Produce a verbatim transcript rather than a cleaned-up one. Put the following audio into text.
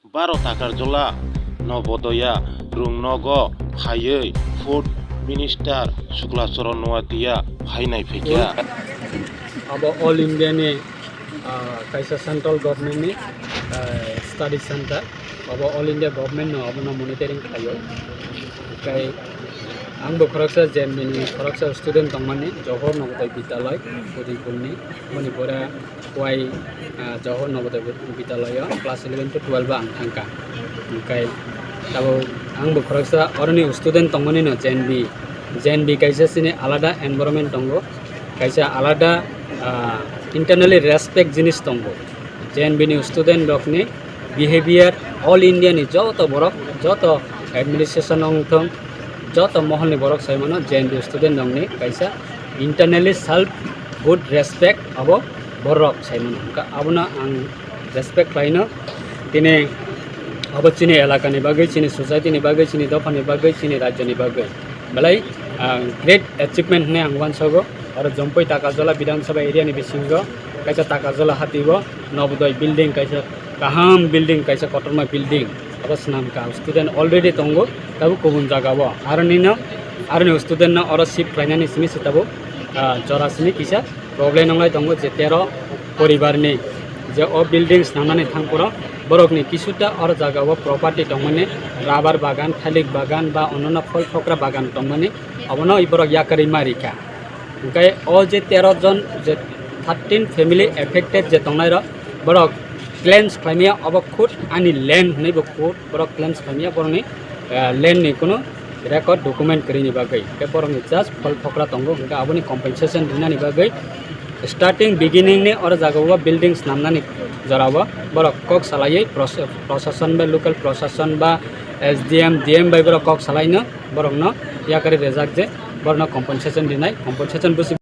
Baro Takarjola Nobodoya rungnogo phaiwi Food Minister Sukla Charan Noatia phainai phaikha. Abo All India ni, ah, kaisa central government ni, ah, study center. Abo All India government no abono monitoring khlaio. Tei ang bo khoroksa J N V ni khoroksa student tongmani Johor Navodaya Vidyalaya Udaipur ni, moni pore Wai, ah, Johor Navodaya Vidyalaya o class eleven to twelve o ang thangkha. Hwnkhe abo ang bo khoroksa oroni student tongmani no J N V. J N V kaisa chini alada environment tongo, kaisa alada, ah, internally respect jinis tongo. J N V ni student rokni behavior all India ni joto borok, joto administration wng thung, joto mohol ni borok sai mano J N V student rokni kaisa internally self good respect abo borok sai mano. Hwnkhe abono ang respect khlaino. Tini abo chini elaka ni bagwi, chini society ni bagwi, chini dopha ni bagwi, chini rajya ni bagwi belai, ah, great achievement hinwi ang uansago. Oro Jompui Takarjola Bidhan Sabha area ni bisingo kaisa Takarjola hati o Nobodoy building, kaisa kaham building, kaisa kotorma building abo swnamkha. Student already tongo, tabuk kubun jaga o. Aroni no, aroni student no oro shift khlainani simi se tabuk, ah, jora simi kisa problem wnglai tongo je tero poribar ni je o building swnamnani thangphuru borokni kisuta oro jaga o property tongmani, rubber bagan, thalik bagan ba onnono phol thokra bagan tongmani, obono borok yakarwi ma rikha. Hwnkhe o je tero jon, je thirteen family affected je tongnairok, borok claims khlaimaya obo khud ani land hinwi bo khud borok claims khlaimaya borokni, eh, land ni kunu record document kwrwini bagwi. Hwnkhe borokni just phol phokra tongo, hwnkhe aboni compensation rinani bagwi starting beginning ni oro jaga o building swnamnani jora o borok kok salaiwi pros-, proshashan bai local proshashan ba S D M, D M bai borok kok salaino borokno yakarwi rejak je borokno compensation rinai, compensation bwswk